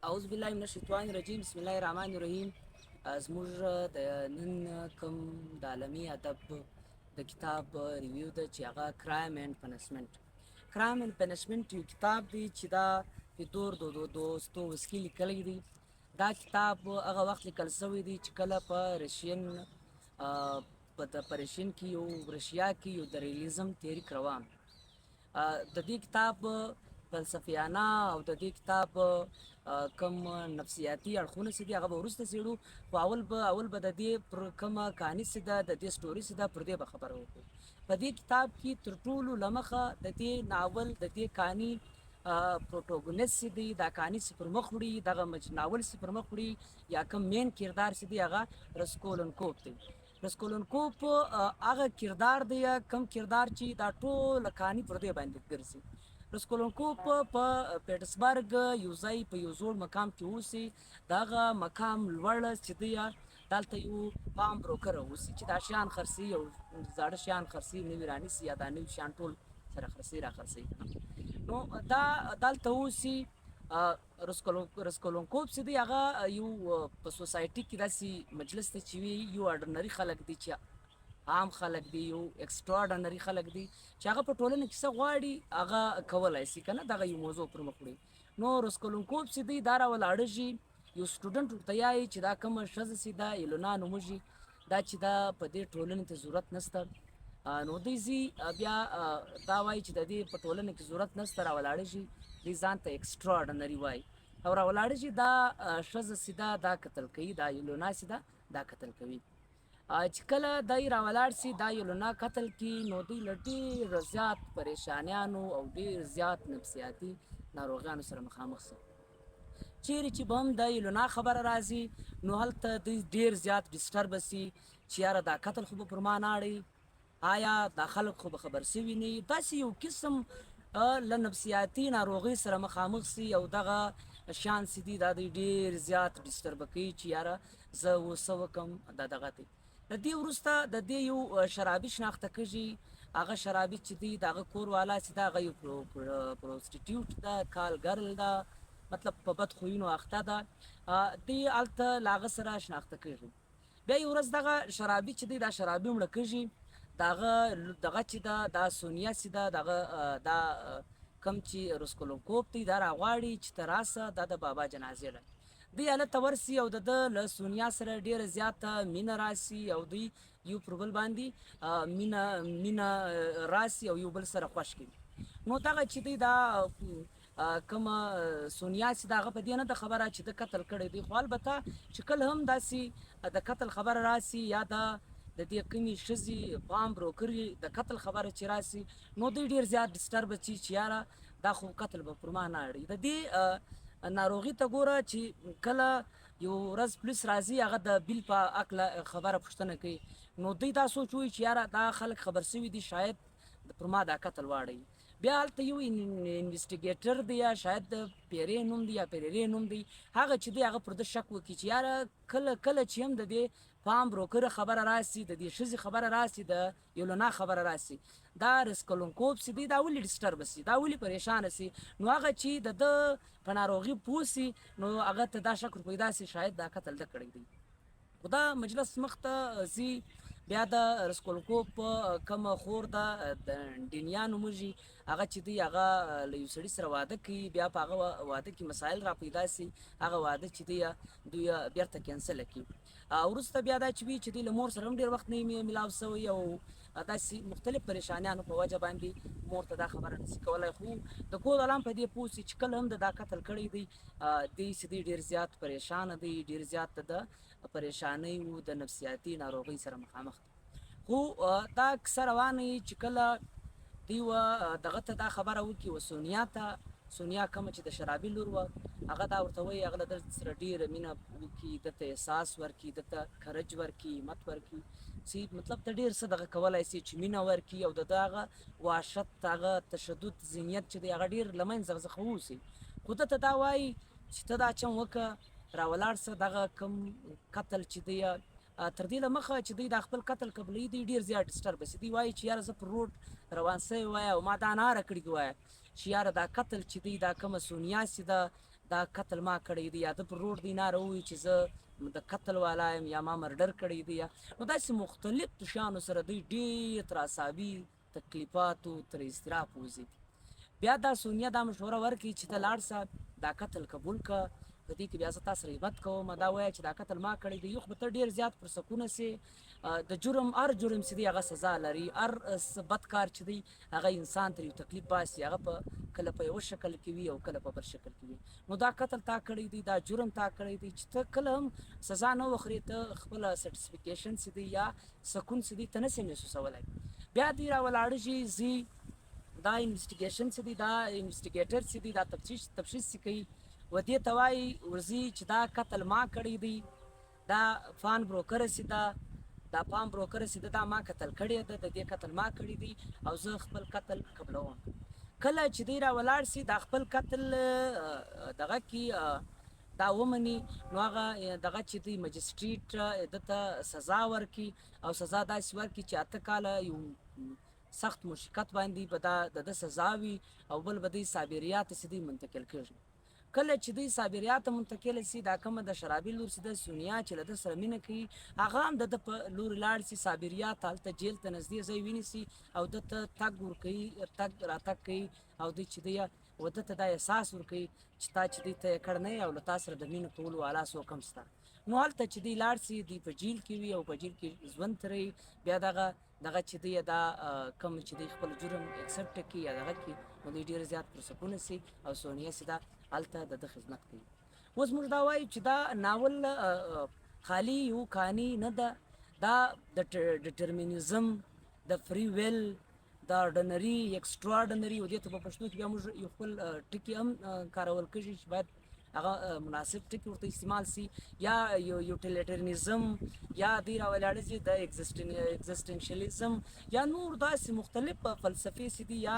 اعوذ بالله من الشیطان الرجیم، بسم الله الرحمن الرحیم. زموږ د نن کوم د عالمي ادب د کتاب review ده چې هغه کرایم اینډ پنشمنت. کرایم اینډ پنشمنت یو کتاب دی چې دا فیدور دوستووسکي لیکلی دی. دا کتاب هغه وخت لیکل شوی دی چې کله په رشین په رشین کې یو رشیا کې یو د ریلیزم تحریک روان. د دې کتاب فلسفیانه او د دې کتاب کوم نفسیاتي اړخونه چې دي، هغه به وروسته څېړو، خو اول به د دې پر کومه کهاني چې ده، د دې story چې ده، پر دې به خبره وکړو. په دې کتاب کې تر ټولو له مخه د دې ناول، د دې کهاني protagonist چې دی، دا کهاني چې پر مخ وړي، دغه ناول چې پر مخ وړي یا کوم main کردار چې دی، هغه رسکولنکوف دی. رسکولنکوف هغه کردار دی کوم کردار چې دا ټول کهاني پر دې باندې ګرځي. رسکولنکوف په پیټسبرګ یو ځای په یو زوړ مقام کې اوسي. دغه مقام لوړ چې دی، دلته یو pawn broker اوسي چې دا شیان خرڅي او زاړه شیان خرڅي، نوي رانیسي یا دا نوي شیان ټول سره خرڅي را خرڅي. نو دا دلته اوسي. رسکولنکوف چې دی، هغه یو په society کې داسې مجلس ته چې وي، یو ordinary خلک دي چې عام خلک دي، یو extraordinary خلک دي چې هغه په ټولنه کې څه غواړي هغه کولای شي که نه، دغه یو موضوع پر مخ وړي. نو رسکولنکوف چې دی، دا راولاړېږي، یو student ورته یایي چې دا کومه ښځه چې ده، ایلونا نومېږي، دا چې دا په دې ټولنې ته ضرورت نشته. نو دوی ځي، بیا دا وایي چې د دې په ټولنه کې ضرورت نشته. راولاړېږي، دوی ځان ته extraordinary وایي او راولاړېږي، دا ښځه چې ده دا قتل کوي، دا ایلونا چې ده دا قتل کوي. چې کله دی راولاړ سي، دا یلونا قتل کی، نو دوی له ډېر زیات پریشانیانو او ډېر زیات نفسیاتي ناروغیانو سره مخامخ سي. چیرې چې به هم د یلونا خبره راځي، نو هلته دوی ډېر زیات disturb سي چې یاره، دا قتل خو به پر ما نه اړوي، آیا دا خلک خو به خبر سوي نه؟ داسې یو قسم له نفسیاتي ناروغۍ سره مخامخ سي او دغه شیان چې دي، دا دوی ډېر زیات disturb کوي چې یاره، زه اوس څه وکم؟ دا دغه دی. د دې وروسته د دې یو شرابي شناخته کېږي. هغه شرابي چې دی، د هغه کور والا چې ده، هغه یو prostitute ده، call girl ده، مطلب په بد خویونو اخته ده. دی هلته له هغه سره شناخته کېږي. بیا یو ورځ دغه شرابي چې دی، دا شرابي مړه کېږي. دغه دغه چې ده، دا سونیا چې ده، دغه دا کم چې رسکولنکوف دی، دا راغواړي چې ته راسه، دا د بابا جنازې ده. دی هلته ورسي او د ده له سونیا سره ډېره زیاته مینه راسي او دوی یو پر بل باندې مینه راسي او یو بل سره خوښ کوي. نو دغه چې دی، دا کومه سونیا چې د هغه په دې نه ده خبره چې د قتل کړی دی، خو البته چې کله هم داسې د قتل خبره راسي یا د دې کومې ښځې pawn broker ې د قتل خبره چې راسي، نو دوی ډېر زیات disturb شي چې یاره، دا خو قتل به پر ما نه اړي. د دې ناروغي ته ګوره چې کله یو ورځ پولیس راځي، هغه د bill په هکله خبره پوښتنه کوي، نو دوی دا سوچ وایي چې یاره، دا خلک خبر سوي دي، شاید پر ما دا قتل واړوي. بیا هلته یو investigator دی، یا شاید د پیرې نوم دی یا پیرې نوم دی، هغه چې دی، هغه پر ده شک وکړي چې یاره، کله کله چې هم د دې pawn broker خبره راسي، د دې ښځې خبره راسي، د یولونا خبره راسي، دا رسکولنکوف چې دی، دا ولې disturb سي؟ دا ولې پریشان سي؟ نو هغه چې د ده په ناروغي پوه سي، نو هغه ته دا شک پیدا سي، شاید دا قتل ده کړی دی. خو دا مجلس مخته ځي. بیا د رسکولکوف کومه خور ده، د ډینیا نومېږي، هغه چې دی، هغه له یو سړي سره واده کوي. بیا په هغه واده کې مسایل را پیدا سي، هغه واده چې دی، دوی بیرته cancel کړي. وروسته بیا دا چې وي چې دوی له مور سره هم ډېر وخت نه ملاو سوی او داسې مختلف پریشانیانو په وجه باندې مور ته دا خبره نسي کولای. خو د کور علام په دې پوه سي چې کله هم د دا قتل کړی دی، دی چې دی ډېر زیات پریشان دی، ډېر زیات د پریشانۍ او د نفسیاتي ناروغۍ سره مخامخ دی. خو دا کیسه روانه وي چې کله دوی و دغه ته دا خبره وکړي، و سونیا ته، سونیا کومه چې د شرابي لور وه، هغه دا ورته وایي، هغه له ده سره ډېره مینه وکړي، ده ته احساس ورکړي، ده ته courage ورکړي، همت ورکړي چې مطلب ته ډېر څه دغه کولای سي، چې مینه ورکړي او د ده هغه وحشت، هغه تشدد ذهنیت چې دی، هغه ډېر له منځه څخه ووځي. خو ده ته دا وایي چې ته دا چم وکړه، راولاړ سه. دغه کوم قتل چې دی، تر دې له مخه چې دوی دا خپل قتل قبلوي، دوی ډېر زیات disturb سي. دوی وایي چې یاره، زه پر روډ روان سوی وای او ما دا ناره کړې وای چې یاره، دا قتل چې دی، دا کومه سونیا چې ده دا قتل ما کړی دی، یا د پر روډ دی ناره ووایي چې زه د قتل والا یم یا ما murder کړی دی، یا نو داسې مختلف شیانو سره دوی ډېر تر اعصابي تکلیفاتو تر اضطراب وځي. بیا دا سونیا دا مشوره ورکړي چې ته لاړ سه، دا قتل قبول که، په دې کې بیا زه تا سره همت کوم، دا وایه چې دا قتل ما کړی دی، یو خو به ته ډېر زیات پرسکونه سې. د جرم هر جرم چې دی هغه سزا لري، هر بد کار چې دی هغه انسان تر یو تکلیف باسي، هغه په کله په یوه شکل کې وي او کله په بل شکل کې وي. نو دا قتل تا کړی دی، دا جرم تا کړی دی، چې ته کله هم سزا نه وخورې، ته خپله satisfaction چې دی یا سکون چې دی ته نه سې محسوسولی. بیا دی راولاړ شي، ځي دا investigation چې دی، دا investigator چې دی دا تفتیش چې کوي و دې ته وایي ورځي چې دا قتل ما کړی دی، دا pawn broker چې ده، دا pawn broker چې ده، دا ما قتل کړی ده، د دې قتل ما کړی دی او زه خپل قتل قبلوم. کله چې دی راولاړ سي دا خپل قتل دغه کې دا ومني، نو هغه دغه چې دی magistrate ده ته سزا ورکړي، او سزا داسې ورکړي چې 8 کاله یو سخت مشقت باندې به دا د ده سزا وي، او بل به دی سایبریا ته چې دی منتقل کېږي. کله چې دی سایبریا ته منتقل سي، دا کومه د شرابي لور چې ده سونیا چې له ده سره مینه کوي، هغه هم د ده په لور لاړ سي، سایبریا ته هلته جیل ته نږدې ځای ونیسي او ده ته تګ ورکوي، تګ راتګ کوي، او دی چې دی و ده ته دا احساس ورکوي چې تا چې دی ته یې کړ نه یې او له تا سره د مینې کولو والا څوک هم سته. نو هلته چې دی لاړ سي، دی په جیل کې وي او په جیل کې ژوند تېروي. بیا دغه دغه چې دی دا کوم چې دی خپل جرم accept کړي یا دغه کړي، نو دی ډېر زیات پرسکونه سي او سونیا سي دا هلته د ده خدمت کوي. اوس موږ دا وایو چې دا ناول خالي یو کهانی نه ده، دا د determinism، د free will، د ordinary، extraordinary، او دې ته په پښتو کې بیا موږ یو خپل ټکي هم کارول کېږي چې باید هغه مناسب ټکي ورته استعمال سي، یا یو utilitarianism، یا دی راولاړ سي د existentialism، یا نور داسې مختلف فلسفې سي دي یا